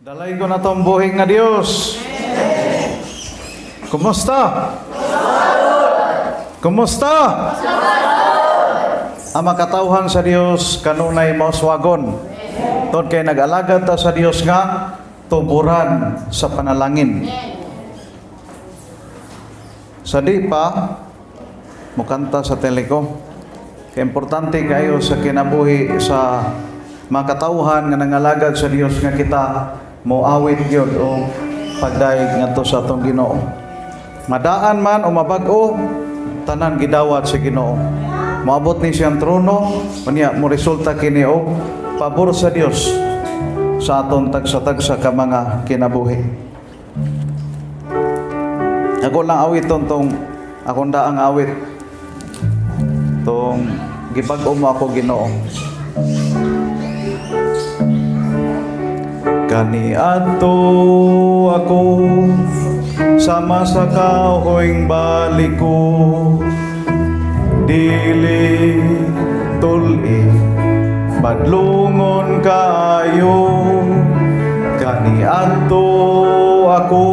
Dalay ko na tong buhi nga Dios. Kumusta? Kumusta? Ang makatawhan sa Dios kanunay mauswagon. Tungod kay nag-alagad ta sa Dios nga tuburan sa panalangin. Sa di pa, mukanta sa teliko. Kaya importante kayo sa kinabuhi sa mga katawhan nga nangalagad sa Dios nga kita moawit gyud o pagdayeg ngadto sa atong Ginoo. Madaan man o mabag-o, tanan gidawat sa Ginoo. Moabot ni siyang trono, unya mo resulta kini og pabor sa Dios sa atong tagsa-tagsa ka mga kinabuhi. Ako lang awiton tong akong daang awit tong gibag-o mo ako, Ginoo. Kaniadto ako sama sa kahoyng baliko, dili tul-id, badlungon kaayo. Kaniadto ako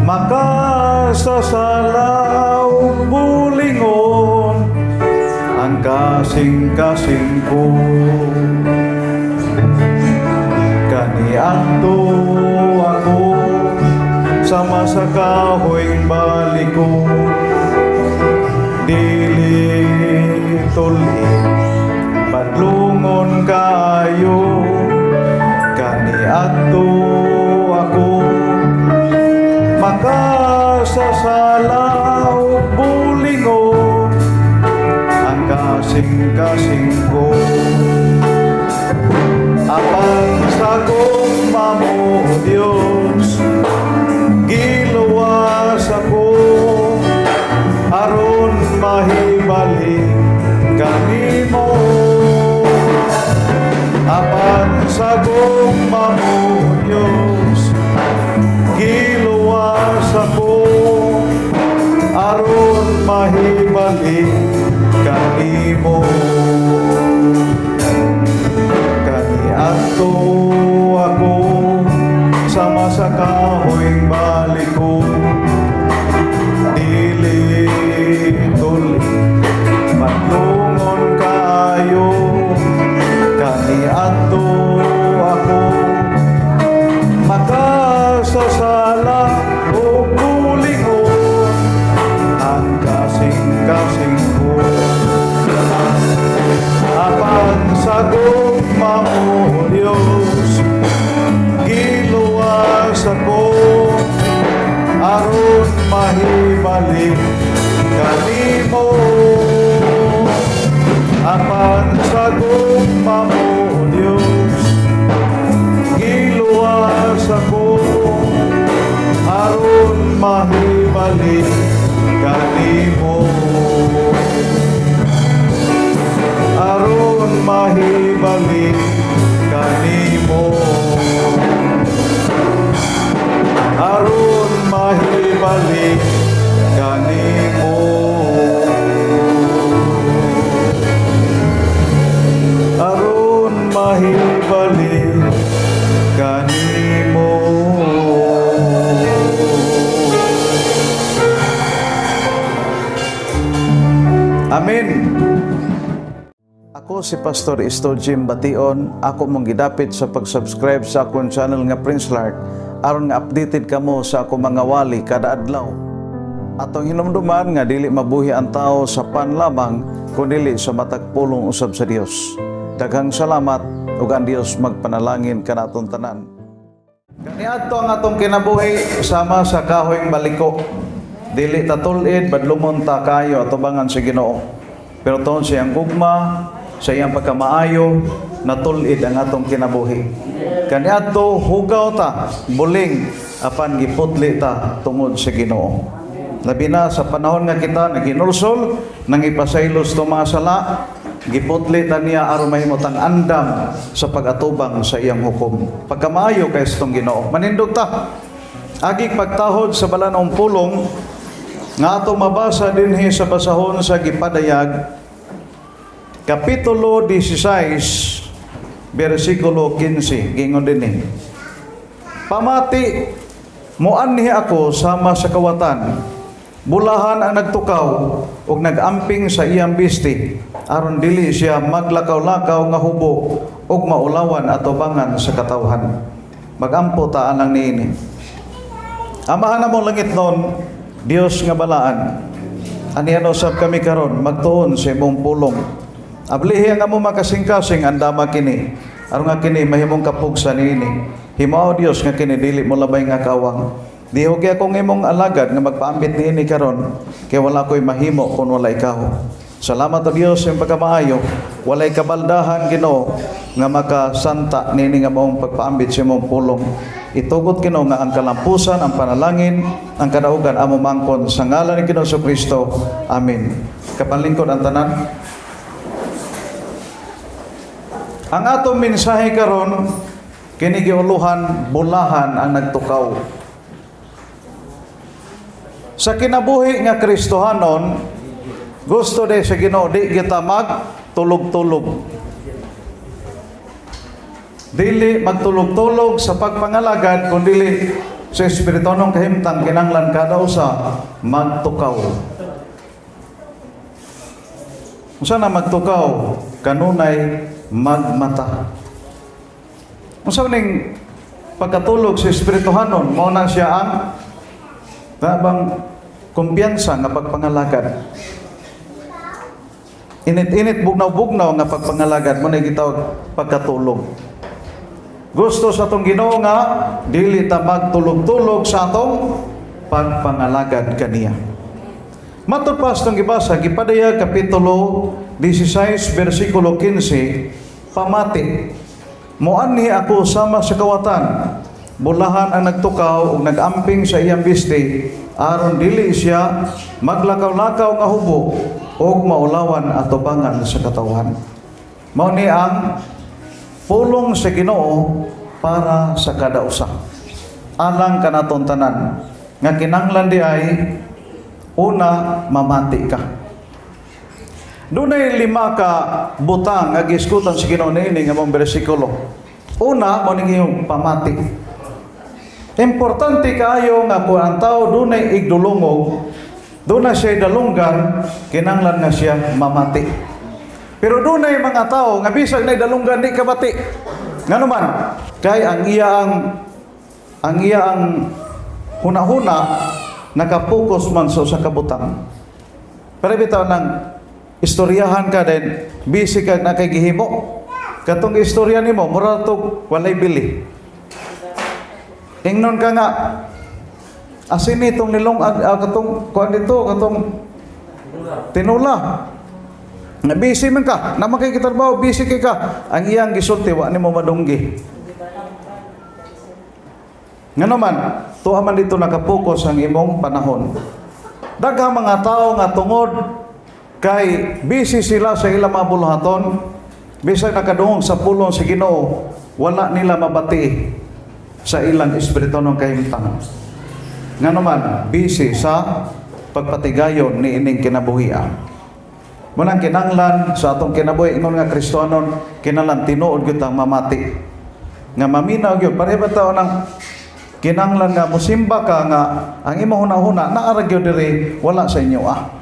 makasasala ug bulingon ang kasing-kasing ko. Kaniadto ako sama sa kahoyng baliko, dili tul-id, badlungon kaayo. Kaniadto ako makasasala ug bulingon ang kasing-kasing ko. Apan sa gugma mo, Diyos, giluwas ako aron mahibalik kanimo. Apan sa gugma mo, Diyos, giluwas ako aron mahibalik kanimo. Kaniadto ako sama sa kahoyng baliko, dili tul-id, badlungon kaayo. Kaniadto ako makasasala ug bulingon ang kasing-kasing ko. Apan sa gugma mo, Diyos, giluwas ako aron mahibalik kanimo. Apan sa gugma mo, Diyos, giluwas ako aron mahibalik kanimo, aron mahibalik kanimo, aron mahibalik kanimo, aron mahibalik kanimo. Amen. Ako si Pastor Isto Jim Bation, ako mong gidapit sa pag-subscribe sa akong channel nga Prince Lark aron nga updated kamo sa akong mga wali kada adlaw. Atong hinumduman nga dili mabuhi ang tao sa pan lamang kundi sa matag pulong usab sa Dios. Daghang salamat ug ang Dios magpanalangin kanatong tanan. Kaniadto ang atong kinabuhi sama sa kahoyng baliko. Dili ta tul-id, badlungon ta kayo atubangan sa Ginoo. Pero tungod sa iyang gugma, sa iyang pagkamaayo, natul-id ang atong kinabuhi. Kaniadto hugaw ta, buling, apan giputli ta tungod sa Ginoo. Labi na sa panahon nga kita naghinulsol, nang ipasaylos to mga sala, giputli ta niya aron mahimo tang andam sa pag-atubang sa iyang hukom. Pagkamaayo kay sa atong Ginoo. Manindog ta. Agig pagtahod sa balaan-ong pulong nga ato mabasa dinhi sa basahon sa gipadayag Kapitulo 16, versikulo 15, gingon dinhi. "Pamati, muanhi ako sama sa kawatan. Bulahan ang nagtukaw ug nagamping sa iyang bisti aron dili siya maglakaw-lakaw nga hubo ug maulawan atubangan sa katawhan." Magampo ta alang niini. Amahan namong langitnon, Dios nga balaan, anihan usab kami karon magtuon sa imong pulong. Ablihi ang among makasingkasing, andama kini aron nga kini mahimong kapugsa niini. Himao, Dios, nga kini dili mo labay nga kawang. Dihugi akong imong alagad nga magpaambit niini karon kay wala ko'y mahimo kung wala ikaw. Salamat o Dios sa imong pagkamaayo. Walay kabaldahan, Ginoo, nga makasanta niini nga maong pagpaambit sa imong pulong. Itugot, Ginoo, nga ang kalampusan, ang panalangin, ang kadaugan amo mangkon sa ngalan ni Ginoo Kristo. Amen. Kapanlingkod ang tanan. Ang atong mensahe karon kini giuluhan "Bulahan ang nagtukaw." Sa kinabuhi nga Kristohanon, gusto de sa Ginoo di kita magtulog-tulog. Dili magtulog-tulog sa pagpangalagad, kundi sa espirituanong kahimtang kinanglan kada usa magtukaw. Unsa na magtukaw? Kanunay magmata. Unsa ning pagkatulog sa espirituhanon? Mao na siya ang tabang kumpiyansa nga pagpangalagad. Init-init, bugnaw-bugnaw nga pagpangalagad mo na gitawag pagkatulog. Gusto sa atong Ginoo nga dili ta magtulog-tulog sa atong pagpangalagad kaniya. Matod pa sa atong gibasa, Gipadayag kapitulo 16 bersikulo 15, "Pamati, moanhi ako sama sa kawatan. Bulahan ang nagtukaw ug nagamping sa iyang bisti aron dili siya maglakaw-lakaw nga hubo ug maulawan atubangan sa katawhan." Mao ni ang pulong sa Ginoo para sa kada usa. Alang kanaton tanan nga kinanglan di ay una mamati ka. Dunay lima ka butang nga gisgutan sa Ginoo niini nga mong bersikulo. Una, mo ning iyong pamati. Importante kaayo nga kung ang tao dunay igdulungog, dunay siya dalunggan, kinanglan nga siya mamati. Pero dunay mga tao nga bisag na dalunggan, di kabati. Ngano man, kay ang iyang huna-huna nakapokus man sa usa ka butang. Pero bitaw nang istoryahan ka din, busy ka na kay gihimo. Katong istorya nimo mura tog walay bili. Ingnon ka nga, asin itong nilong katong kuan dito, katong tinula. Na busy man ka, na kay kitarbaho, busy kay ka. Ang iyang gisulti wa nimo madunggi. Ngano man, tuwa man dito nakapokus ang imong panahon. Daghang mga tao nga tungod kay busy sila sa ilang mga buluhaton, bisag nakadungog sa pulong sa Ginoo, wala nila mabati sa ilang espirituanong kahimtang. Ngano man, busy sa pagpatigayon ni ining kinabuhia. Munang kinanglan sa atong kinabuhi ingon nga Kristohanon, kinahanglan tinuod gyud tang mamati. Nga maminaw gyud, pareho ba tao ng kinanglan nga musimba ka nga ang imong hunahuna naa ra gyud diri, wala sa inyo ah.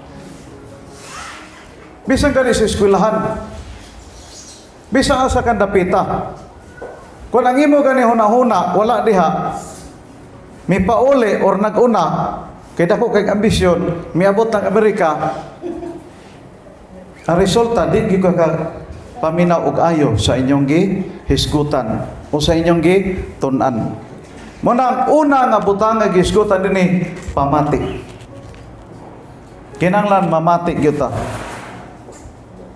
Bisan kani sa eskwelahan, bisan asa kan dapita. Kung ang imo gani hunahuna wala diha, mipauli or nag-una, kay dako kay ambisyon, miabot ng Amerika, ang resulta di gyud ka paminaw og ayo sa inyong gihisgutan o sa inyong gitun-an. Mo na ang una nga butang nga gihisgutan dinhi, pamati. Kinanglan mamati gyud ta.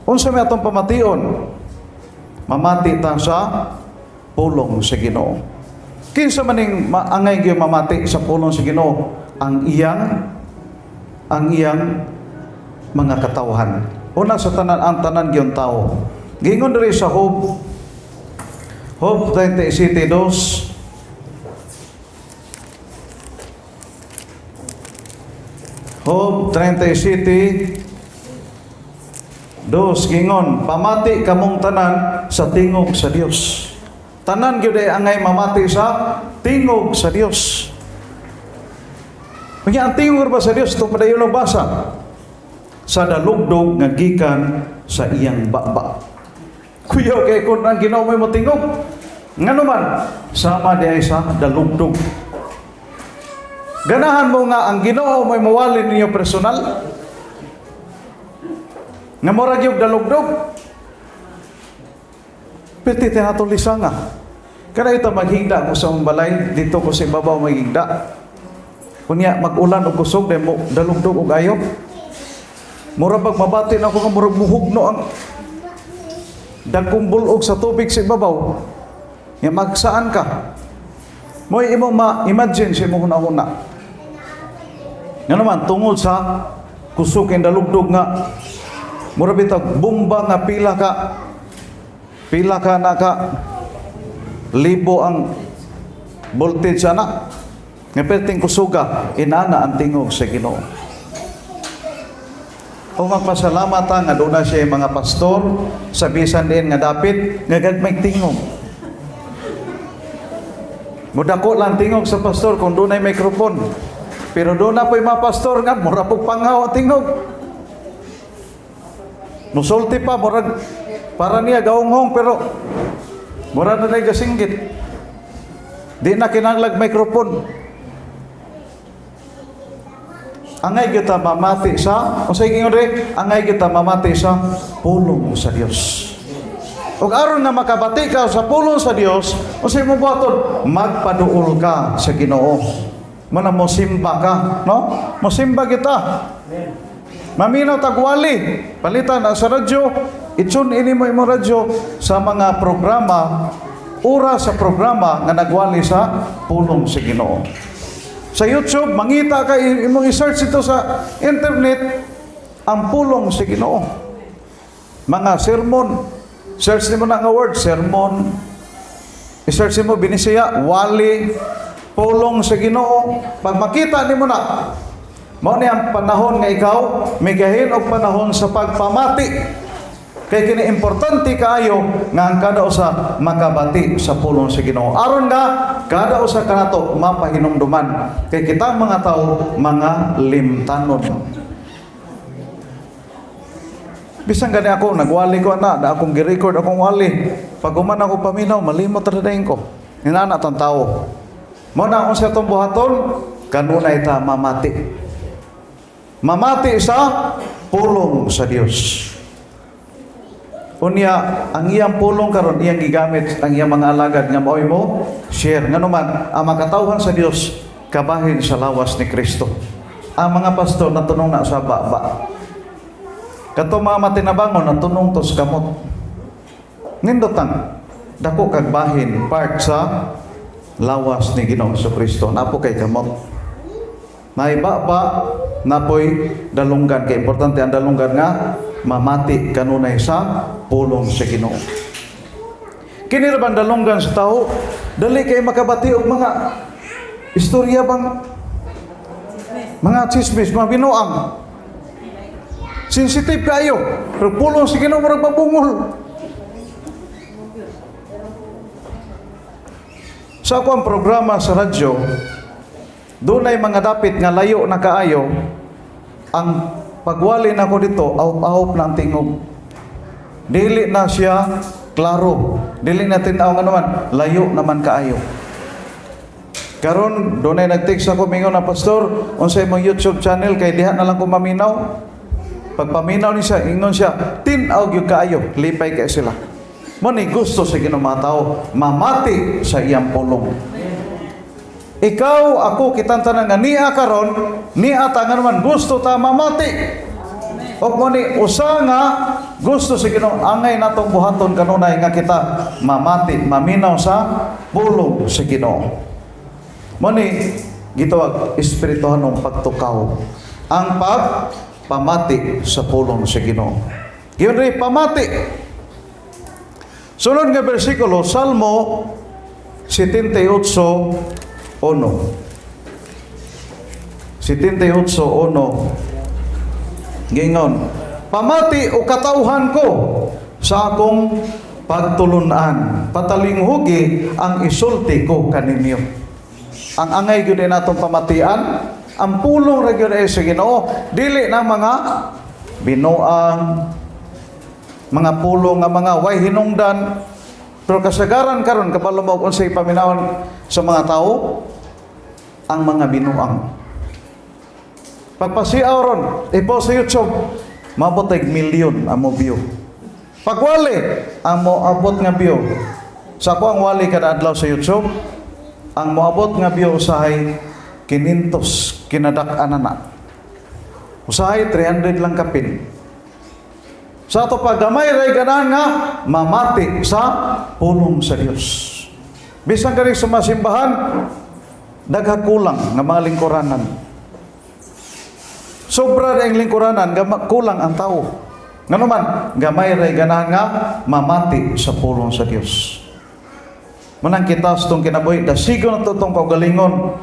Unsa may atong pamation? Mamati ta sa pulong sa Ginoo. Kinsa man ning maangay gyud mamati sa pulong sa Ginoo? Ang iyang mga katawhan. Una sa tanan, ang tanan gyud tao. Gingon diri sa Job 37:2, Job 37 2, gingon, "Pamati kamong tanan sa tingog sa Dios." Tanan gyud ay angay mamati sa tingog sa Dios. Kanya ang tingog ba sa Dios ito padayon ang basa sa dalugdog nga gikan sa iyang baba. Kuyaw kay kung ang Ginoo may motingog. Ngano man sama diay sa dalugdog. Ganahan mo nga ang Ginoo may mawali ninyo personal? Nga murag yung dalugdog. Pwede tinatulisa nga. Kada ito maghigda ko sa among balay, dito ko sa ibabaw maghigda. Kunya mag-ulan og kusog, dahil mo dalugdog og ayo. Mura bag mabati na ako nga murag muhugno ang dagkong bulog sa tubig sa ibabaw. Nga magsaan ka. Mo imo ma-imagine sa imong hunahuna. Nga naman tungod sa kusog kay dalugdog nga mura bitag bomba nga pila ka na ka libo ang voltage ana nga perting kusuga, inana ang tingog sa Ginoo. O magpasalamat ta nga doon na siya mga pastor sa bisan din nga dapit nga gagmay tingog. Mudako lang tingog sa pastor kung doon ay microphone. Pero doon na po'y mga pastor nga mura pog panghaw ang tingog. Musulti pa, murag para niya gaunghong, pero mura na na'y gasinggit. Di na kinahanglag microphone. Angay kita mamati sa, unsay gingon re? Angay kita mamati sa pulong sa Dios. Ug aron nga makabati ka sa pulong sa Dios, unsay mo buhaton? Magpaduol ka sa Ginoo. Muna mo simba ka, no? Mosimba kita. Maminaw tagwali. Palitan na sa radyo, i-tune in mo imong radyo sa mga programa, oras sa programa nga nagwali sa pulong sa Ginoo. Sa YouTube, mangita ka, imong i-search ito sa internet, ang pulong sa Ginoo. Mga sermon, search nimo na nga word, sermon. I-search nimo Binisaya, wali, pulong sa Ginoo. Pag makita nimo na, mao ni ang panahon nga ikaw migahin og panahon sa pagpamati. Kay kini importante kaayo nga ang kada usa makabati sa pulong sa Ginoo. Aron nga kada usa kanato mapahinumduman. Kay kita mga tao mga limtanon. Bisan gani ako nagwali ko ana, na akong gi-record akong wali. Pag human ako paminaw, malimot ra dayon ko. Inana tang tao. Mao na akong sa atong buhaton, kanunay ta mamati. Mamati sa pulong sa Dios. Unya, ang iyang pulong karon iyang gigamit ang iyang mga alagad nga maoy mo share. Ngano man ang makatawhan sa Dios kabahin sa lawas ni Kristo. Ang mga pastor natunong na sa baba. Kato mga matinabangon natunong to sa kamot. Nindot ang dako kag bahin, part sa lawas ni Ginoong Kristo. Napo kay kamot. Naibaba, napoy dalunggan, kay importante ang dalunggan nga mamati kanunay sa pulong sa Ginoo. Kini ra bang dalunggan sa tao? Dali kay makabati og mga istorya bang mga chismis, mga binuang. Sensitive kayo. Pero pulong sa Ginoo murag mabungol. Sa ako ang programa sa radyo, dunay mga dapit nga layo na kaayo, ang pagwali nako dito, ahop-ahop na ang tingog. Dili na siya klaro. Dili na tin-aw nga naman, layo naman kaayo. Karon dunay nag-text ako, mingon na, "Pastor, unsay imong YouTube channel kay diha na lang ko maminaw?" Pagpaminaw ni siya, ingon siya, tin-aw gyud kaayo, lipay kay sila. Mo ni gusto sa Ginoo mga tao mamati sa iyang pulong. Ikaw, ako, kitang tanan nga niya karon, niya ta nga naman gusto ta mamati. O mo ni usa nga gusto sa Ginoo angay natong buhaton kanunay nga kita mamati, maminaw sa pulong sa Ginoo. Mo ni gitawag espirituhanong pagtukaw. Ang pagpamati sa pulong sa Ginoo. Giyon rin pamati. Sunod nga bersikulo, Salmo 78:1. 78:1. Gingon, Pamati o katawhan ko sa akong pagtulunan. Patalinghugi ang isulti ko kaninyo. Ang angay gyud ay natong pamatian, ang pulong ra gyud ay sa Ginoo, dili ng mga binuang, mga pulong nga mga way hinungdan. Pero kasagaran karon, kabalo mo unsay paminawan sa mga tao, ang mga binuang. Pagpasiaw ron, i-post sa YouTube, maabot ay milyon ang mo view. Pagwali, ang moabot nga view. Sa ako ang wali kada adlaw sa YouTube, ang moabot nga view usahay 500 kinadak-anan na. Usahay 300 lang kapin. Sa ato pa, gamay ray ganahan nga mamati sa pulong sa Dios. Bisan kani sa masimbahan, dagha kulang nga mga lingkuranan. Sobra na ang lingkuranan, kulang ang tao. Ngano man, gamay ray ganahan nga mamati sa pulong sa Dios. Manang kita sa itong kinabuhi, dasigon na itong kaugalingon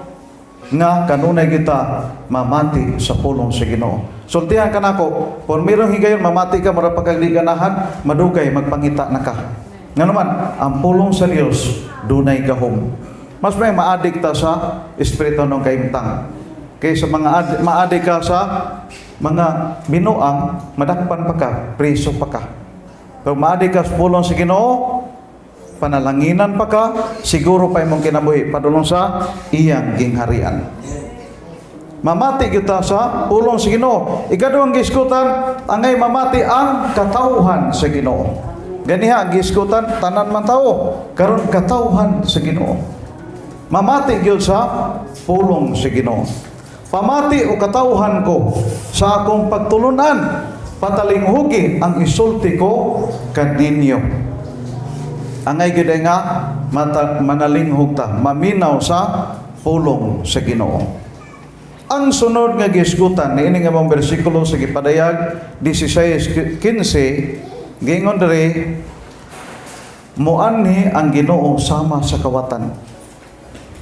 nga kanunay kita mamati sa pulong sa Ginoo. Sultihan ka nako, kung mayroong higayon mamati ka mura pa kag di ganahan, madugay magpangita na ka. Ngano man, ang pulong sa Dios dunay gahom. Mas may maadik ta sa espiritu ng kahimtang. Kaysa mga maadik ka sa mga binuang, madakpan pa ka, preso pa ka. Pero maadik ka sa pulong sa Ginoo, panalanginan pa ka, siguro pa imong kinabuhi padulong sa iyang gingharian. Mamati kita sa pulong sa Ginoo. Ikaduhang gisgutan, angay mamati ang katawhan sa Ginoo. Ganiha ang gisgutan, tanan man tao, karon katawhan sa Ginoo. Mamati gyud sa pulong sa Ginoo. Pamati o katawhan ko sa akong pagtulunan, patalinghugi ang isulti ko kaninyo. Angay gyud ay nga mata, manalinghug ta, maminaw sa pulong sa Ginoo. Ang sunod nga gisgutan niini nga mga bersikulo sa gipadayag 16:15, giingon diri, moanhi ang Ginoo sama sa kawatan.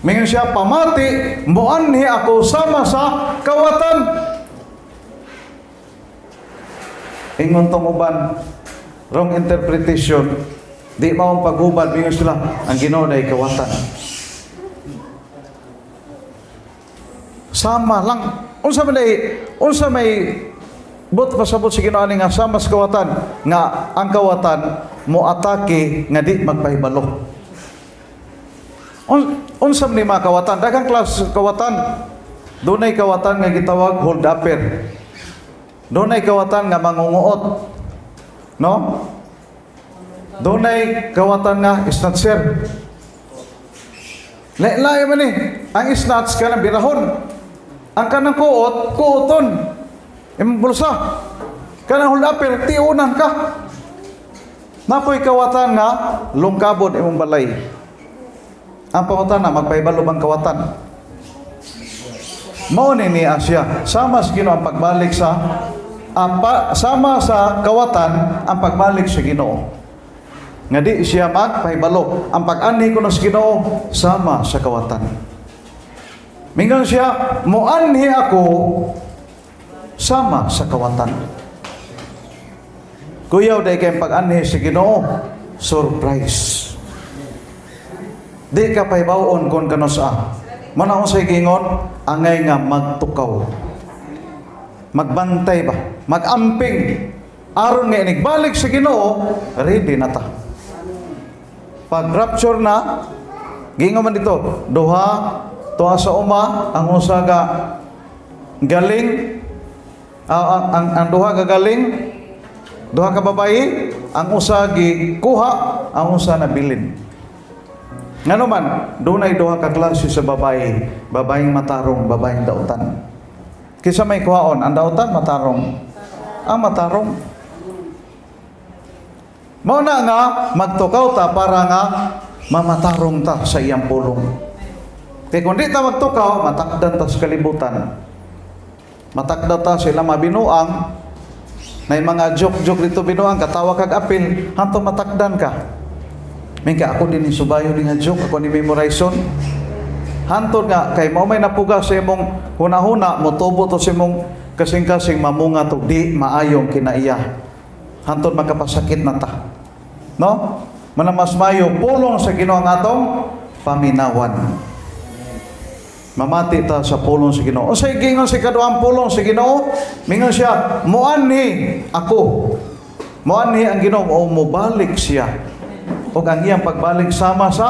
Mingon siya, pamati, moanhi ako sama sa kawatan. Ingon tong uban, wrong interpretation, di mao ang paghubad, mingon sila, ang Ginoo day kawatan. Sama lang. Unsa man day, unsa may but pasabot sa Ginoo ani nga sama sa kawatan, nga ang kawatan mo atake nga di magpahibalo. Unsa man ni mga kawatan? Daghang klase sa kawatan. Dunay kawatan nga gitawag hold upper. Dunay kawatan nga mangunguot. No? Dunay kawatan nga snatcher. Lain man ni. Ang snatch kanang birahon. Ang kanang kuot, kuoton. Imong bulsa. Kanang hold upper, tiunan ka. Napoy kawatan nga lungkabon imong balay. Ang pangutana, magpahibalo bang kawatan? Mao ni ni Asya, sama sa Ginoo ang pagbalik sa apa, sama sa kawatan ang pagbalik sa Ginoo. Nga di siya magpahibalo. Ang pag-anhi kuno sa Ginoo sama sa kawatan. Mingon siya, moanhi ako sama sa kawatan. Kuyaw day kay pag-anhi sa Ginoo, surprise. Di ka pahibawon kung kanusa. Mao na unsay giingon, angay nga magtukaw. Magbantay ba? Magamping. Aron nga inigbalik sa Ginoo, ready na ta. Pag rapture na, giingon man dito, duha tuwa sa uma, ang usa ka galing, ang duha ka galing, duha ka babayi, ang usa gikuha, ang usa nabilin. Ngano man, dunay duha ka klase sa babae, babaeng matarong, babaeng dautan. Kinsa may kuhaon, ang dautan matarong? Ang matarong. Mao na nga magtukaw ta para nga mamatarong ta sa iyang pulong. Kay kung di ta magtukaw, matakdan ta sa kalibutan. Matakda ta sila mabinuang, na mga joke-joke dito binuang, katawa kag apil, hanto matakdan ka. Mingka ako din ni subayo ni nga joke, ako ni memorizon. Hantod nga kay mao may napuga sa imong hunahuna, motubo to sa imong Kasing-kasing mamunga to di maayong kinaiya. Hantod makapasakit na ta. No? Mana mas mayo pulong sa Ginoo ang atong paminawan. Mamati ta sa pulong sa Ginoo. Unsay giingon sa ikaduhang pulong sa Ginoo? Mingon siya, "Moanhi ako." Moanhi ang Ginoo o mobalik siya. Ug ang iyang pagbalik sama sa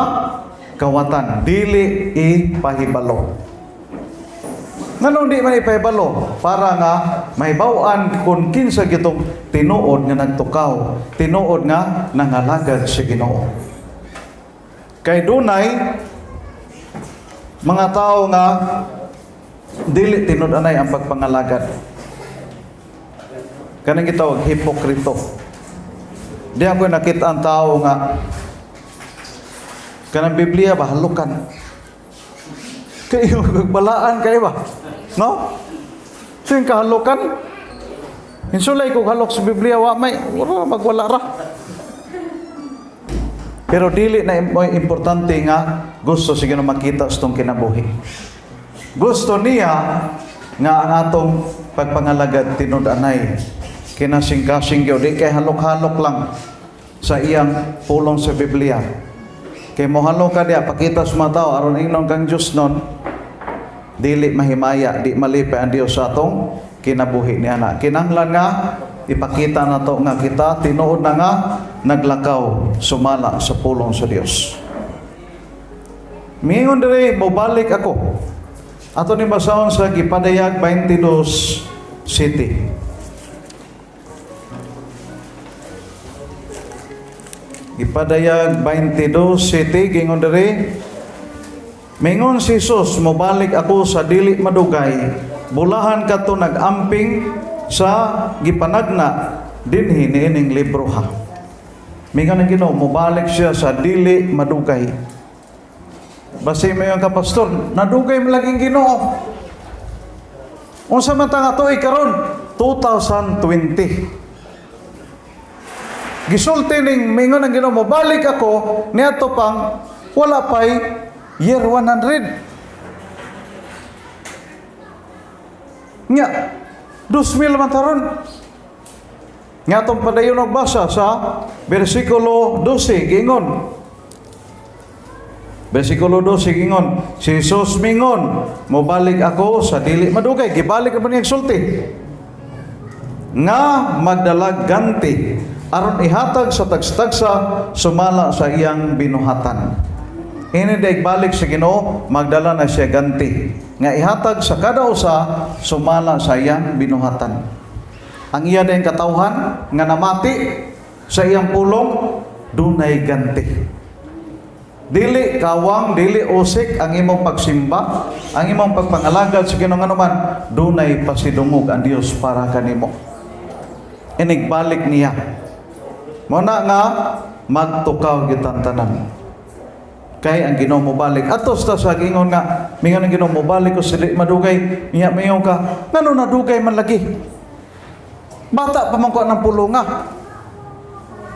kawatan, dili ipahibalo. Nganong di man ipahibalo? Para nga mahibaw-an kung kinsa gitong tinuod nga nagtukaw, tinuod nga nangalagad sa Ginoo. Kay dunay mga tao nga dili tinud-anay ang pagpangalagad. Kanang gitawag hipokrito. Di ako nakita ang tao nga kanang Biblia ba halukan. Kay balaan kay ba? No? Sing kahalukan. Insulay ko halok sa Biblia, wa may wala, magwala ra. Pero dili na mo importante nga gusto sige na makita sa itong kinabuhi. Gusto niya nga ang atong pagpangalagad tinud-anay. Kinasing-kasing gyud, di kay halok-halok lang sa iyang pulong sa Biblia. Kay mohalok ka diya, pakita sa mga tao aron ingnon kang Dios nun, dili mahimaya, di malipay ang Dios sa atong kinabuhi niya na. Kinahanglan nga ipakita na to nga kita tinuod na nga naglakaw sumala sa pulong sa Dios. Mingon diri, mobalik ako. Ato ni basahon sa Gipadayag 22:7. Gipadayag 22:7, gingon diri, mingon si Jesus, "Mobalik ako sa dili madugay. Bulahan kato nag-amping sa gipanagna dinhi niining libro ha." Mingon ang Ginoo, mobalik siya sa dili madugay. Basi mayon ka, "Pastor, nadugay man laging Ginoo." Unsa man ta nga tuig karon? 2020. Gisulti ning mingon ang Ginoo, "Mobalik ako," niadto pang wala pay year 100. Nya, 2000 man taron. Nga atong padayon og basa sa bersikulo 12, gingon. Bersikulo 12 gingon, si Jesus mingon, "Mobalik ako sa dili madugay." Gibalik na niya sulti. Nga magdalag ganti aron ihatag sa tagsa-tagsa sumala sa iyang binuhatan. Ini day balik sa Ginoo, magdala na siya ganti nga ihatag sa kada usa sumala sa iyang binuhatan. Ang iya din katawhan nga namati sa iyang pulong, dunay ganti. Dili kawang, dili usik ang imong pagsimba, ang imong pagpangalagad sa Ginoo, anuman dunay pasidungog ang Dios para kanimo. Inigbalik niya. Mo na nga magtukaw gitan tanan. Kay ang Ginoo mobalik. Atos ta sa gingon nga mingon ang Ginoo, "Mobalik ko sili madugay." Niya mayon ka, "Ngano nadugay man lagi? Bata pa man ko ng pulunga.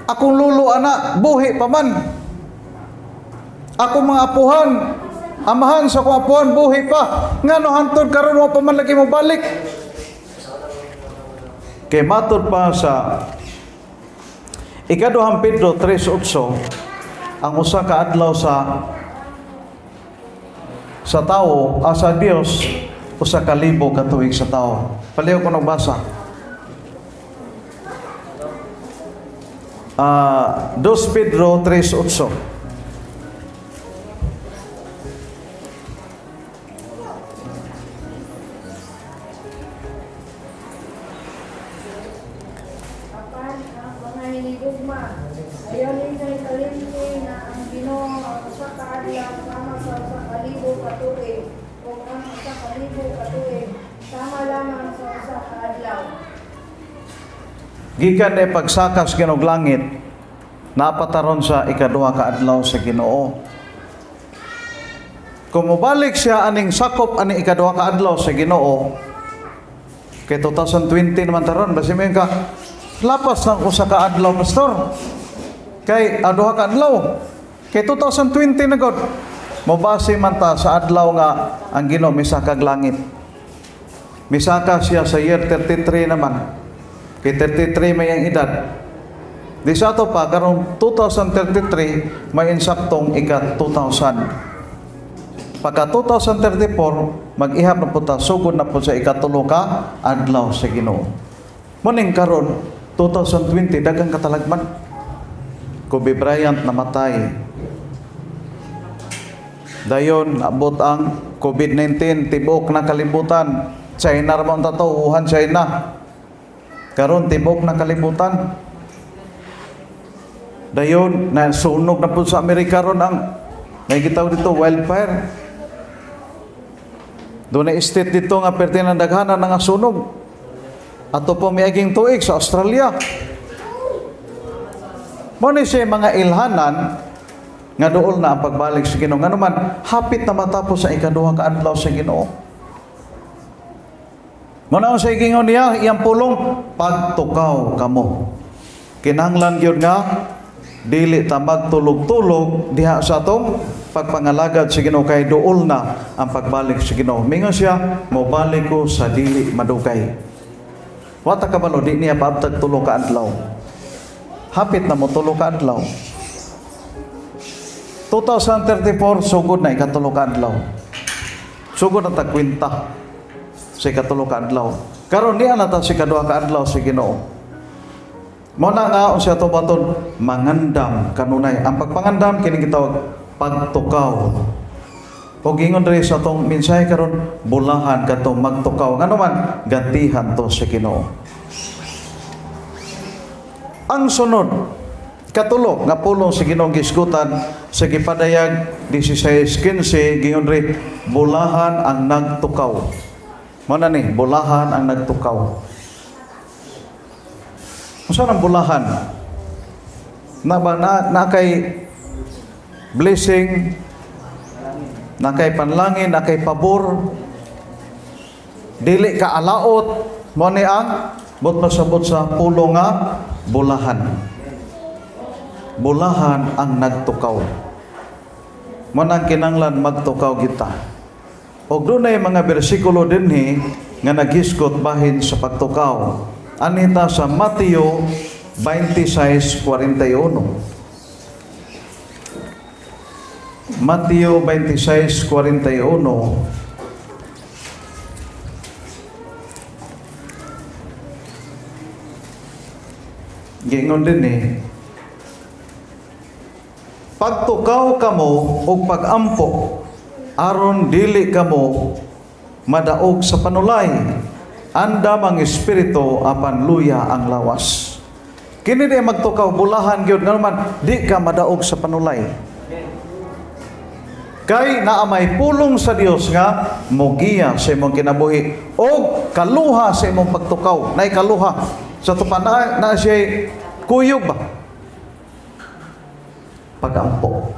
Akong lulo ana, buhi pa man. Ako mga apuhan, amahan sa akong apuhan, buhi pa. Ngano hantod karon wa pa man lagi mo balik?" Kay matod pa sa Ikaduhang Pedro 3:8, ang usa ka adlaw sa tao, sa Dios, 1,000 ka tuig sa tao. Paliw ko nagbasa. 2 Pedro 3:8. Apan ang mga hinigugma, ayaw ninyo'y kalimti nga ang Ginoo ang 1 ka adlaw sama sa 1,000 ka tuig, ug ang 1,000 ka tuig sama lamang sa 1 ka adlaw. Gikan e pagsakas Ginoog langit, napataron sa ikaduha ka adlaw sa Ginoo. Kung mobalik siya aning sakop aning ikaduha ka adlaw sa Ginoo, kay 2020 naman taron, basi mo ka, "Lapas ng 1 ka adlaw, pastor. Kay duha ka adlaw. Kay 2020 na god." Mobase man ta sa adlaw nga ang Ginoo misakag langit. Misaka siya sa year 33 naman. Kay 33 may ang edad. Di sa ato pa, karong 2033, may insaktong ika 2000. Pagka 2034, mag-ihap na po ta, sugod na po sa ikatulo ka adlaw sa Ginoo. Muning karon 2020, daghang katalagman. Kobe Bryant namatay. Dayon, abot ang COVID-19, tibok na kalibutan. China ra man tato, Wuhan, China. Karon tibok na kalibutan. Dayon, nasunog na po sa Amerika ron ang may gitawag dito, wildfire. Doon na state dito nga perti ng daghanan nga sunog. Ato po miaging tuig sa Australia. Mo ni siya mga ilhanan nga duol na ang pagbalik sa Ginoo. Ngano man hapit na matapos sa ikaduha ka adlaw sa Ginoo. Mo na sa giingon niya iyang pulong, pagtukaw kamo. Kinahanglan gyud nga dili ta magtulog-tulog diha sa atong pagpangalagad sa Ginoo kay duol na ang pagbalik sa Ginoo. Mingon siya, mobalik ko sa dili madugay. Wa ta kabalo di niya paabtag 3 ka adlaw. Hapit na mo 3 ka adlaw. 2034 sugod na ikatulo ka adlaw. Sugod na tagkwenta sa ikatulo ka adlaw. Karon niya na ta sa ikaduha ka adlaw sa Ginoo. Mao na nga unsa ato baton mangandam kanunay. Ang pagpangandam kini gitawag pagtukaw. O gingon diri sa atong mensahe karon, bulahan kadtong magtukaw. Ngano man gantihan to sa Ginoo. Ang sunod, katulo nga pulong sa Ginoong gisgutan sa gipadayag 16:15, gingon diri, bulahan ang nagtukaw. Mao na ni, bulahan ang nagtukaw. Unsa nang bulahan? Na ba na kay blessing, na kay panlangin, na kay pabor, dili ka alaot, mo ni ang but masabot sa pulo nga bulahan. Bulahan ang nagtukaw. Mo nang kinanglan magtukaw kita. Og dunay mga bersikulo dinhi nga naghisgot bahin sa pagtukaw. Anita sa Mateo 26:41. Mateo 26:41. Giingon din eh, pagtukaw kamo og pagampo aron dili kamo madaog sa panulay. Andam ang espiritu apan luya ang lawas. Kini di magtukaw, bulahan gyud, ngano man di ka madaog sa panulay. Kay naa may pulong sa Dios nga mogiya sa imong kinabuhi og kaluha sa imong pagtukaw. Nay kaluha sa tupan na siya kuyog ba? Pagampo.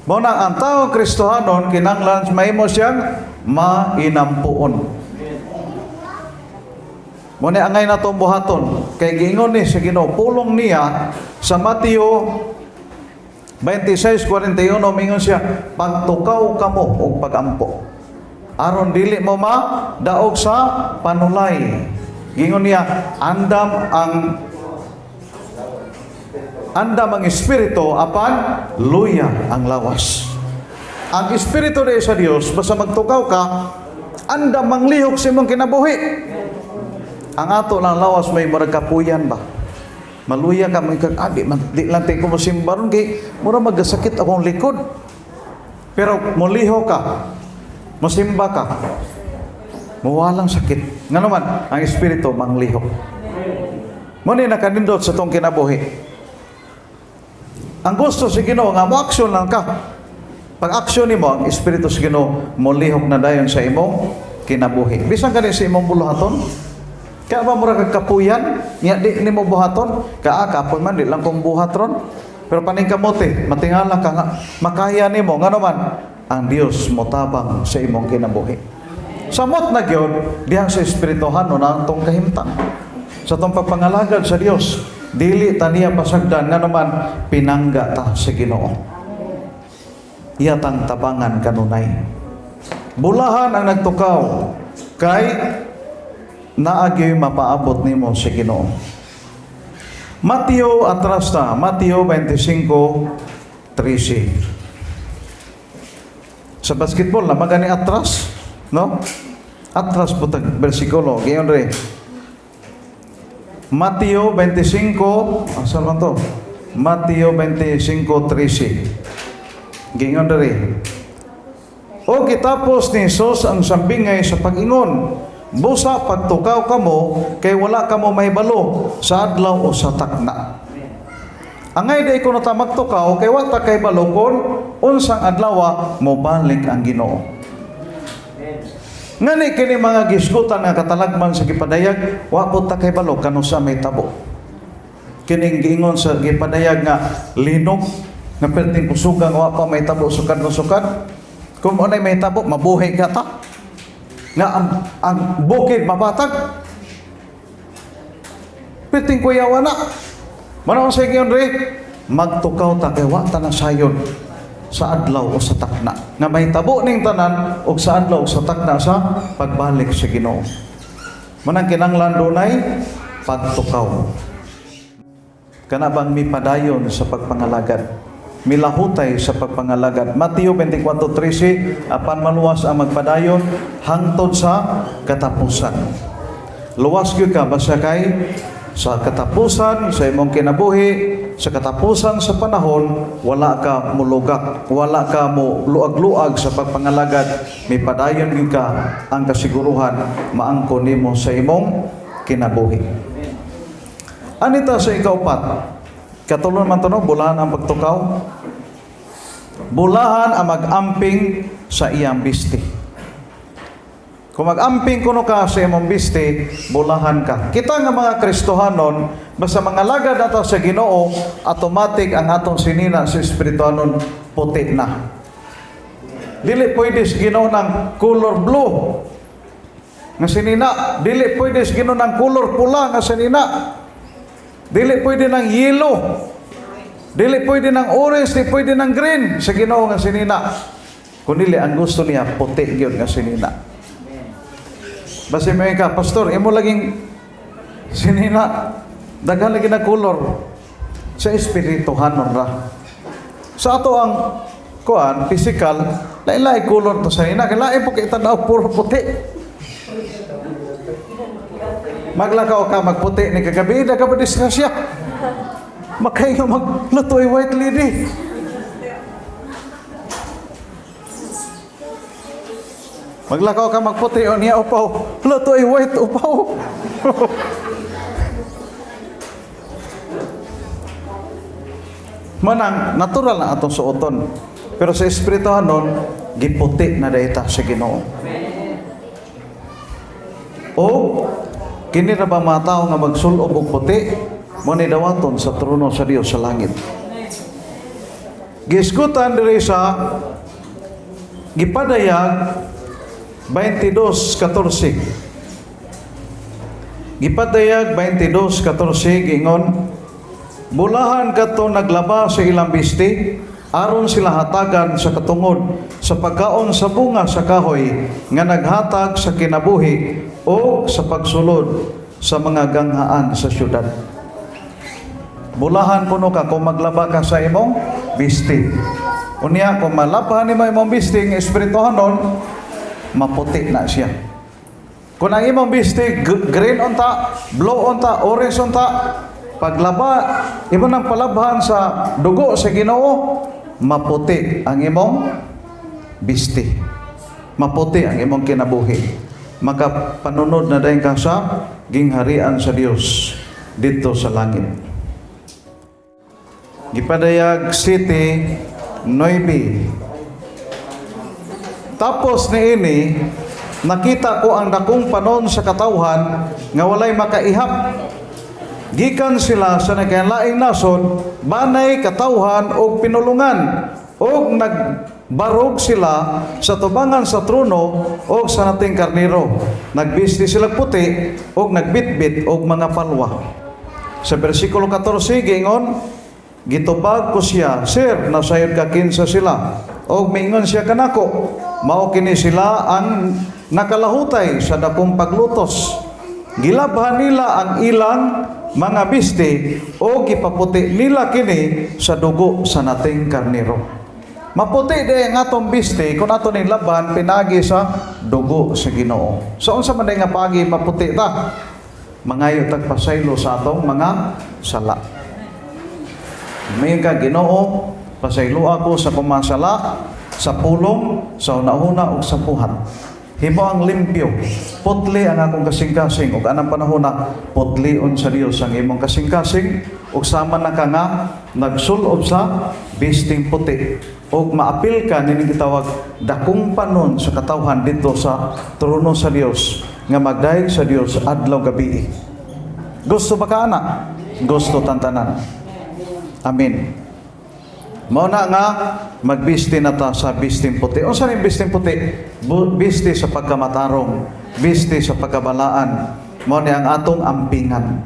Mao na ang tao Kristohanon kinahanglan mahimo siyang mainampuon. Mao ni angay natong buhaton kay giingon ni sa Ginoo pulong niya sa Mateo 26:41, mingon siya, pagtukaw kamo og pagampo aron dili mo madaog sa panulay. Gingon niya, andam ang espiritu apan luya ang lawas. Ang espiritu di sa Dios, basta magtukaw ka, andam manglihok sa imong kinabuhi. Ang ato lang lawas may murag kapuyan ba? Maluya ka, may kag, di, man, di lang tayo kumusimba ron, kay mura magasakit akong likod. Pero muliho ka, musimba ka, muwalang sakit. Nga naman, ang espiritu manglihok. Muna nakanindot sa tong kinabuhi. Ang gusto sa Ginoo nga mo-action lang ka. Pag action nimo, ang espiritu sa Ginoo molihok na dayon sa imong kinabuhi. Bisan kani sa imong buluhaton, kaya ba mura kag kapuyan? Nya di nimo buhaton, kaa kapoy man di lang kong buhat ron. Pero paningkamote, matingala ka nga makaya nimo, ngano man ang Dios motabang sa imong kinabuhi. Samot na gyud diha sa espirituhanon ang atong kahimtang. Sa atong pagpangalagad sa Dios, dili ta niya pasagdan, ngano man pinangga ta sa Ginoo. Iya tang tabangan kanunay. Bulahan ang nagtukaw. Kay naa gyoy mapaabot nimo sa Ginoo. Mateo, atras ta, Mateo 25:13. Sa basketball na magani atras, no? Atras po tag bersikulo, gayon re. Mateo 25, asa man to? Mateo 25:13. Giingon diri. O gitapos ni Jesus ang sambingay sa pag-ingon, "Busa pagtukaw kamo kay wala kamo mahibalo sa adlaw o sa takna." Angay di ko ta magtukaw kay wa ta kahibalo kon unsang adlaw mobalik ang Ginoo. Ngani kini mga gisgutan nga katalagman sa gipadayag, wa po ta kahibalo kanusa mahitabo. Kining giingon sa gipadayag nga linog nga perting kusugang wa pa mahitabo sukad no sukad. Kung unay mahitabo, mabuhi ka ta. Nga ang bukid mapatag. Perting kuyawa na. Manaon sa ingon re, magtukaw ta kay wa ta nasayon sa adlaw o sa takna. Nga mahitabo ning tanan og sa adlaw o sa takna sa pagbalik sa Ginoo. Manang kinanglan dunay pagtukaw. Kana bang mipadayon sa pagpangalagad? Milahutay sa pagpangalagad. Mateo 24:13, apan maluwas ang magpadayon hangtod sa katapusan. Luwas gyud ka basta kay sa katapusan sa imong kinabuhi, sa katapusan sa panahon, wala ka mulugak, wala ka mo luag-luag sa pagpangalagad, mipadayon gyud ka, ang kasiguruhan maangko nimo sa imong kinabuhi. Anita sa ikaupat, katulon man to, no, bulahan ang pagtukaw. Bulahan ang mag-amping sa iyang bisti. Kung mag-amping kuno ka sa imong bisti, bulahan ka. Kita nga mga Kristohanon, basta mangalagad nato sa Ginoo, automatic ang atong sinina sa espirituhanon puti na. Dili pwede sa Ginoo ng color blue nga sinina, dili pwede sa Ginoo ng color pula nga sinina. Dili pwede ng yellow. Dili pwede ng orange, dili pwede ng green sa Ginoo nga sinina. Kun dili ang gusto niya puti gyud nga sinina. Basta may ka, "Pastor, imo laging sinina, daghan lagi na color." Sa espirituhanon ra. Sa ato ang kuan, physical, lain-lain color to sa ina. Kay lain po kay tanaw, puro puti. Maglakaw ka, magputi ni kagabi, da ka ba disgrasya? Makainga magluto ay white lady. Maglakaw ka magputi o niya upaw. Luto ay white upaw. Manang natural na atong suoton. Pero sa espirituhanon, giputi na dayta sa Ginoo. O kini ra ba mga tao nga magsulob og puti mo ni dawaton sa trono sa Dios sa langit. Gisgutan diri sa Gipadayag 22:14. Gipadayag 22:14, giingon, "Bulahan kadto naglaba sa ilang bisti aron sila hatagan sa katungod sa pagkaon sa bunga sa kahoy nga naghatag sa kinabuhi o sa pagsulod sa mga ganghaan sa syudad." Bulahan kuno ka kung maglaba ka sa imong bisti. Unya kung malabhan nimo imong bisti nga espirituhanon, maputi na siya. Kung ang imong bisti green unta, blue unta, orange unta, paglaba, imo nang palabhan sa dugo sa Ginoo, maputi ang imong bisti. Maputi ang imong kinabuhi. Makapanunod na dayon ka sa gingharian sa Dios dito sa langit. Gipadayag 7:9. "Tapos niini, nakita ko ang dakong panon sa katawhan nga walay makaihap. Gikan sila sa nagkalaing nasod, banay, katawhan og pinulungan, og nagbarog sila sa tubangan sa trono og sa nating karnero. Nagbisti sila puti og nagbitbit og mga palwa." Sa bersikulo 14 giingon, Gitubag ko siya, "Sir, nasayod ka kinsa sila?" Og miingon siya kanako, "Mao kini sila ang nakalahutay sa dakong paglutos. Gilabhan nila ang ilang mga bisti o gipaputi nila kini sa dugo sa Nating Karnero." Maputi di ang atong bisti kung ato ning laban pinagi sa dugo sa Ginoo. So unsa man nga paagi maputi ta? Mangayo tag pasaylo sa atong mga sala. May ka, "Ginoo, pasaylo ako sa kumasala sa pulong, sa una-una ug sa buhat. Himo ang limpyo. Putli ang akong kasing-kasing." Ug anang panahon na putlion sa Dios ang imong kasing-kasing ug sama na ka nga nagsulob sa bisting puti ug maapil ka nining gitawag dakong panon sa katawhan dito sa trono sa Dios nga magdayeg sa Dios adlaw gabi. Gusto ba ka ana? Gusto tantanan. Amen. Mao na nga magbisti na ta sa bisting puti. Unsa ning bisting puti? Bisti sa pagkamatarong, bisti sa pagkabalaan. Mao ni ang atong ampingan.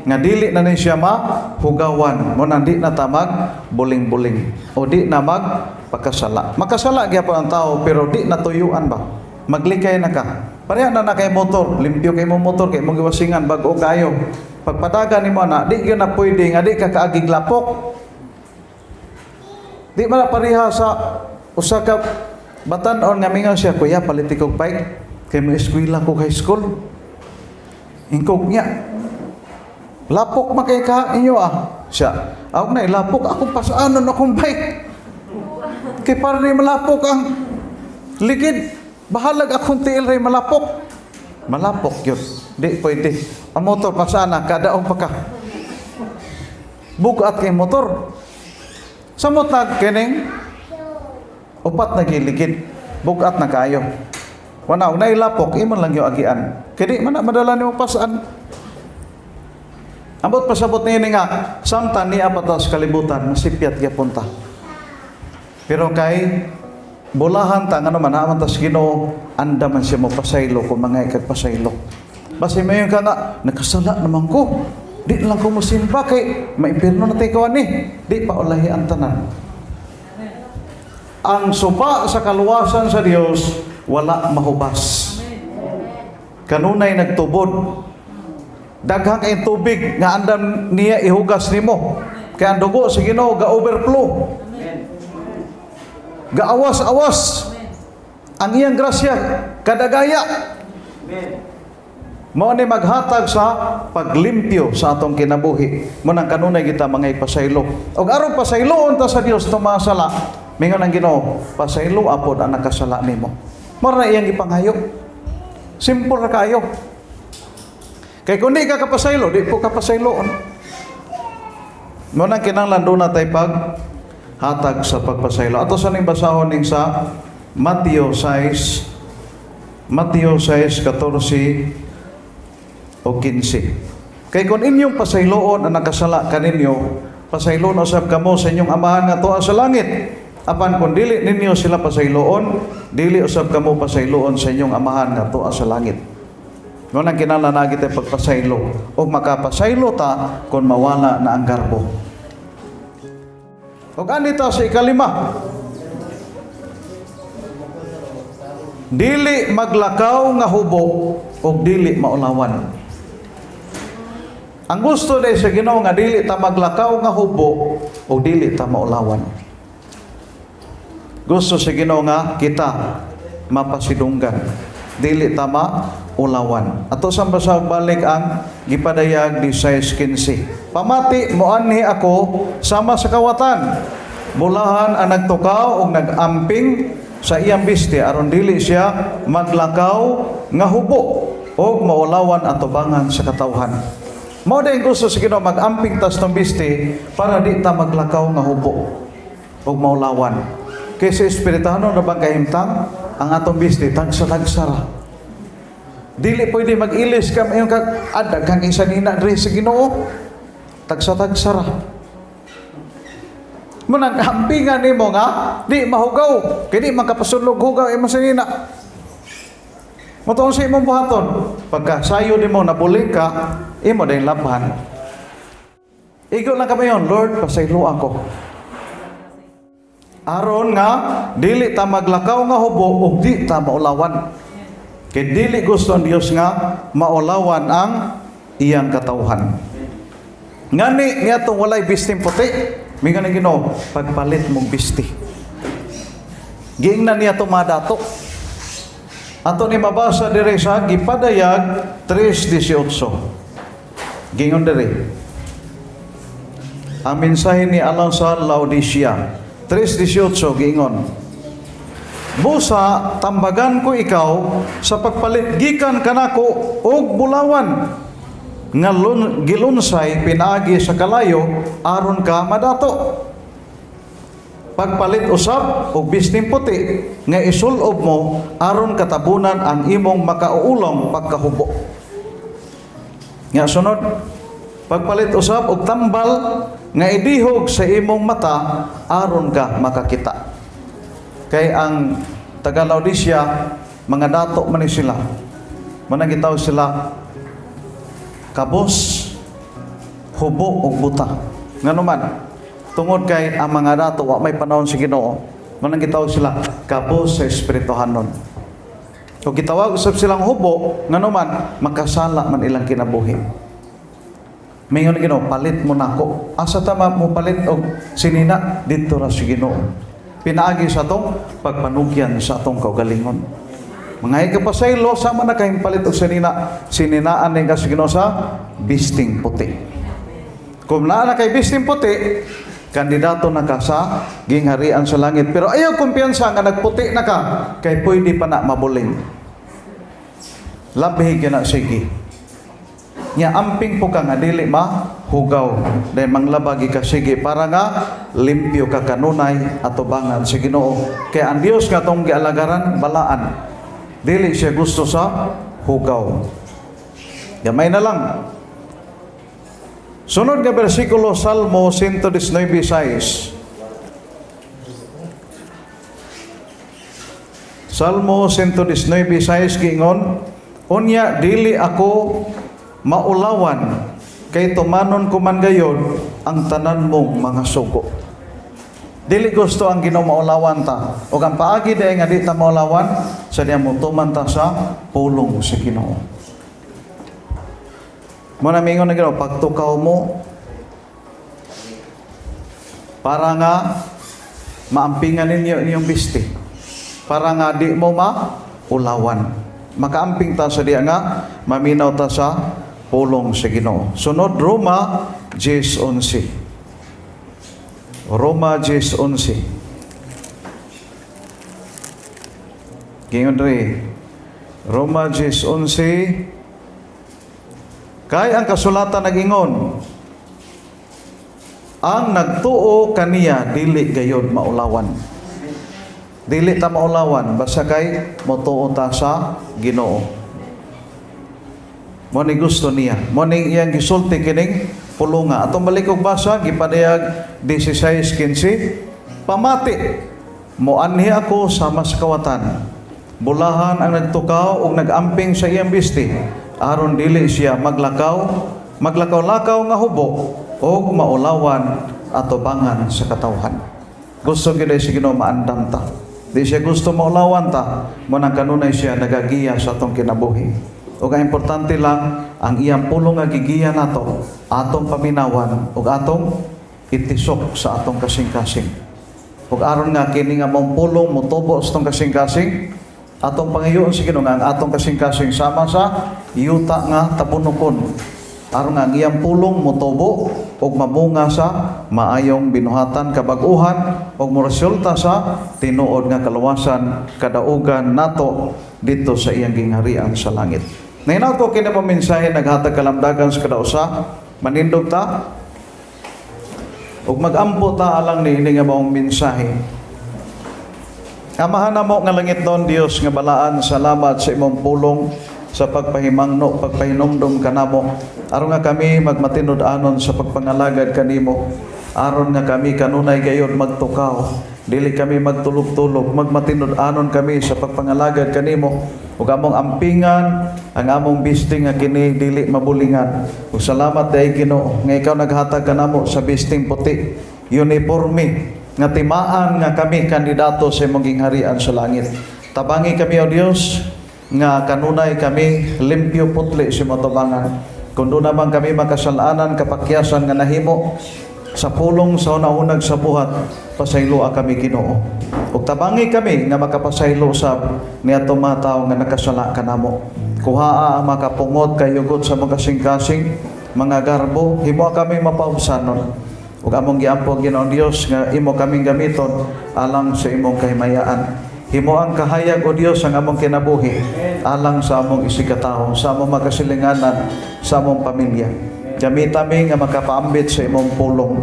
Nga dili na ni siya mahugawan. Mao na di na ta mag buling-buling o di na mag pagkasala. Makasala gyapon ang tao pero di na tuyuan ba. Maglikay na ka. Pareha na na kay motor, limpyo kay mo motor kay mong giwasingan bag-o kayo. Pagpadagan nimo na, di gyud na pwede nga di ka kaagig lapok. Di man na pareha sa usa ka batan-on nga mingon siya, "Kuya, palit kog bike kay mo eskwela ko high school." Ingkog niya. "Lapok man kay ka inyo ah." Siya, "Ako na ilapok akong pasaanon akong bike. Kay para ni malapok ang ligid. Bahalag akong tiil ray malapok." Malapok yun. Di pwede. Ang motor pasana, kadaong pa ka. Bugat kay motor. Samot na kining upat na giligid. Bugat na kayo. Wala, na ilapok, imo lang yung agian. Kaya di man na madala nimo pasaan. Ambot pasabot niini nga, samtang nia pa ta sa kalibutan, masipyat gyapon ta. Pero kay bulahan ta ngano man naman tas Ginoo, anda man siya mo pasaylo kung mga ikag pasaylo. Basta mayon ka nga, "Nakasala naman ko. Di na lang ko musimba kay maimpirno na tayo kawan ni." Di pa ulahi ang tanan. Ang suba sa kaluwasan sa Dios wala mahubas. Kanunay nagtubod. Daghang kay tubig nga andam niya ihugas nimo. Kaya ang dugo sa Ginoo ga overflow. Gaawas-awas. Ang iyang grasya kadagaya. Mao ni maghatag sa paglimpyo sa atong kinabuhi. Mo nang kanunay kita mga ipasaylo. Og aron pasayloon ta sa Dios itong mga sala, mingon ang Ginoo, "Pasaylo apod ang nakasala nimo." Mao na iyang gipanghayo. Simple ra kayo. Kay kung di ka kapasaylo, di po kapasayloon. Mo nang kinahanglan doon na tay pag hatag sa pagpasaylo. Ato sa ning basahon ning sa Mateo 6, Mateo 6, 14 o 15. Kay kung inyong pasayloon ang nakasala kaninyo, pasayloon usab kamo sa inyong Amahan nga tuwa sa langit. Apan kung dili ninyo sila pasayloon, dili usab kamo pasayloon sa inyong Amahan nga tuwa sa langit. Mo nang kinahanglan na kita pagpasaylo o makapasaylo ta kung mawala na ang garbo. Ug anita sa ikalima, dili maglakaw nga hubo o dili maulawan. Ang gusto day sa Ginoo nga dili ta maglakaw nga hubo o dili ta maulawan. Gusto sa Ginoo nga kita mapasidunggan. Dili ta maulawan. Ato sa basahog balik ang gipadayag di 6:15. Pamati, moanhi ako sama sa kawatan. Bulahan ang nagtukaw og nag-amping sa iyang biste aron dili siya maglakaw nga hubo og maulawan ang tubangan sa katawhan. Mao din gusto sa Ginoo, mag-amping tas tong biste para di ta maglakaw nga hubo og maulawan. Kay sa espiritano na bang kahimtang ang atong biste tagsa-tagsa ra. Dili pwede mag-ilis ka mayon kag adag kang isa nina diri sa Ginoo. Tagsa-tagsa ra. Mo nang ampingan nimo nga di mahugaw kay di man kapasulog hugaw imo sa nina. Matuon sa imong buhaton. Pagka sayo nimo nabuling ka, imo din labhan. Igo lang kami yon, "Lord, pasaylo ako." Aron nga dili ta maglakaw nga hubo ug di ta maulawan. Kay dili gusto ang Dios nga maulawan ang iyang katawhan. Ngani niadtong walay bisting puti, mingon ang Ginoo, "Pagpalit mong bisti." Giingnan niya itong mga dato. Ato ni mabasa dire sa Gipadayag 3:18. Gingon dire. Ang mensahe ni alang sa Laodicea. 3:18 giingon. "Busa tambagan ko ikaw sa pagpalit gikan kanako og bulawan nga gilunsay pinaagi sa kalayo aron ka madato. Pagpalit usab og bisting puti nga isulob mo aron katabunan ang imong makauulong pagkahubo." Nga sunod, "Pagpalit usab og tambal nga idihog sa imong mata aron ka makakita." Kay ang taga Laodicea, mga dato man ni sila. Manang gitawag sila kabos, hubo ug buta. Ngano man? Tungod kay ang mga dato wa may panahon sa Ginoo. Manang gitawag sila kabos sa espirituhanon. Kung gitawag usab silang hubo, ngano man, makasala man ilang kinabuhi. Mingon ang Ginoo, "Palit mo nako." Asa ta mo palit og sinina? Didto ra sa Ginoo. Pinaagi sa atong pagpanugyan sa atong kaugalingon. Mga ikapasaylo, sama na kayong palit og sinina, sininaan ni ka sa Ginoo sa bisting puti. Kung naa na kay bisting puti, kandidato na ka sa gingharian sa langit. Pero ayaw kumpiyansa nga nagputi na ka, kay pwede pa na mabuling. Labi na sige. Nya amping po ka nga dili mahugaw. Dahil manglabagi ka sige para nga limpyo ka kanunay atubangan sa Ginoo. Kaya ang Dios nga atong gialagaran balaan. Dili siya gusto sa hugaw. Gamay na lang. Sunod nga bersikulo, Salmo 119:6. Salmo 119:6 giingon, "Unya dili ako maulawan kay tumanon ko man gayod ang tanan mong mga sugo." Dili gusto ang Ginoo maulawan ta. O ang paagi diay nga di ta maulawan sa diya mo tuman ta sa pulong sa Ginoo. Mo na mingon ng Ginoo, "Pagtukaw mo para nga maampingan ninyo inyong bisti. Para nga di mo maulawan." Makaamping ta sa diya nga maminaw ta sa pulong sa Ginoo. Sunod, Roma 10:11. Roma 10:11. Gingon diri. Roma 10:11. "Kay ang kasulatan nagingon, ang nagtuo kaniya dili gayod maulawan." Dili ta maulawan basta kay motuo ta sa Ginoo. Mo ni gusto niya. Mo ni iyang gisulti kining pulunga. Atong balik og basa Gipadayag 16:15. "Pamati, moanhi ako sama sa kawatan. Bulahan ang nagtukaw ug nagamping sa iyang bisti aron dili siya maglakaw-lakaw nga hubo ug maulawan atubangan sa katawhan." Gusto gyud sa Ginoo maandam ta. Di siya gusto maulawan ta, mo nang kanunay siya nagagiya sa atong kinabuhi. Ug ang importante lang ang iyang pulong nga gigiya nato, atong paminawan ug atong itisok sa atong kasing-kasing. Ug aron nga kini nga mong pulong motubo sa atong kasing-kasing, atong pangayoon sa Ginoo nga ang atong kasing-kasing sama sa yuta nga tabunokon. Aron nga ang iyang pulong motubo ug mamunga sa maayong binuhatan kabag-uhan ug moresulta sa tinuod nga kaluwasan kadaugan nato dito sa iyang gingharian sa langit. Nahinaot ko kini mo mensahe naghatag kalamdagan sa kada usa, manindog ta ug magampo ta alang niini nga maong mensahe. Amahan namo nga langitnon Dios nga balaan, salamat sa imong pulong sa pagpahimangno, pagpahinumdom kanamo aron nga kami magmatinud-anon sa pagpangalagad kanimo, aron nga kami kanunay gayod magtukaw, dili kami magtulog-tulog, magmatinud-anon kami sa pagpangalagad kanimo. Ug among ampingan ang among bisting nga kini dili mabulingan. Ug salamat dahil, Ginoo, nga ikaw naghatag kanamo sa bisting puti, uniforme nga timaan nga kami kandidato sa imong gingharian sa langit. Tabangi kami, O Dios, nga kanunay kami limpyo, putli sa imong tabangan. Kung duna man kami makasalanan, kapakyasan nga nahimo sa pulong, sa hunahunag, sa buhat, pasayloa kami, Ginoo. Ug tabangi kami nga makapasaylo sab niadtong mga tawo nga nakasala kanamo. Kuhaa ang makapungot kayugot sa mga kasing-kasing, mga garbo, himoa kami mapaubsanon. Ug among giampo, Ginoong Dios, nga imo kaming gamiton alang sa imong kahimayaan. Himo ang kahayag, o Dios, ang among kinabuhi alang sa among isigkatawo, sa among makasilinganan, sa among pamilya. Gamita mi nga makapaambit sa imong pulong.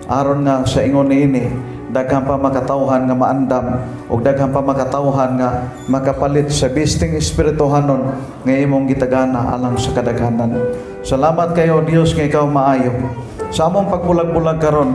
Aron nga sa ingon niini, daghan pa makatawhan nga maandam ug daghan pa makatawhan nga makapalit sa bisting espirituhanon nga imong gitagana alang sa kadaghanan. Salamat kayo, Dios, nga ikaw maayo. Sa among pagbulag-bulag karon,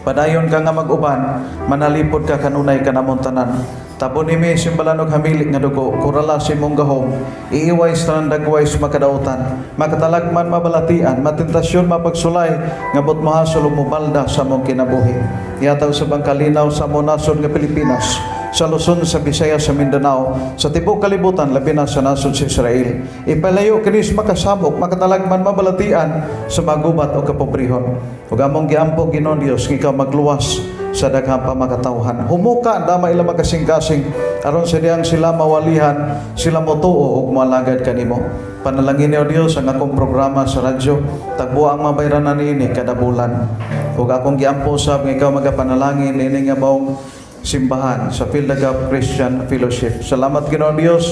padayon ka nga mag-uban, manalipod ka kanunay kanamong tanan. Tabon nimi simbalan og hamili nga dugo, kurala sa imong gahom, iiway sa tanan dagway sa makadautan, makatalagman, mabalatian, matentasyon, mapagsulay, nga buot mohasol ug mobalda sa among kinabuhi. Ihatag sa kalinaw sa among nasod nga Pilipinas, sa Luzon, sa Visayas, sa Mindanao, sa tibuok kalibutan, labi na sa nasod sa Israel. Ipalayo kini sa makasamok, makatalagman, mabalatian sa magubat o kapobrehon. Ug among giampo, Ginoong Dios, nga ikaw magluwas sa daghang pamakatawhan. Humuka ang dama ilang makasing-kasing aron sa diyang sila mawalihan, sila motuo ug moalagad kanimo. Panalangin ni O Dios ang akong programa sa radyo, tagbo ang mabayranan niini kada bulan. Ug akong giampo sab nga ikaw magapanalangin niini nga maong simbahan sa Fill the Gap Christian Fellowship. Salamat, Ginoong Dios,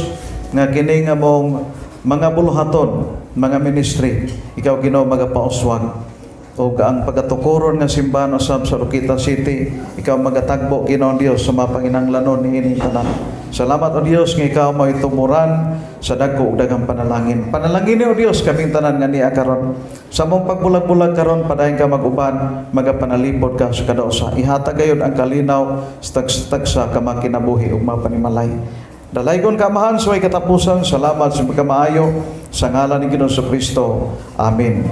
nga kini nga mong mga buluhaton, mga ministry, ikaw, Ginoo, magapauswag. Ug ang pagkatukuron nga simbahan usab sa Oroquieta City, ikaw magatagbo, Ginoong Dios, sa mga panginahanglanon niini tanan. Salamat, O Dios, nga ikaw mo'y tumuran sa dagko ug daghang panalangin. Panalangin ni, O Dios, kaming tanan nga niya karon. Sa among pagbulag-bulag karon, padayon ka mag-uban, magapanalipod ka sa kada usa. Ihatag gayud ang kalinaw sa tagsa ka makinabuhi ug mapanimalay. Dalaygon ka, Amahan, sa way katapusan. Salamat sa pagkamaayo sa ngalan ni Ginoong Kristo. Amen.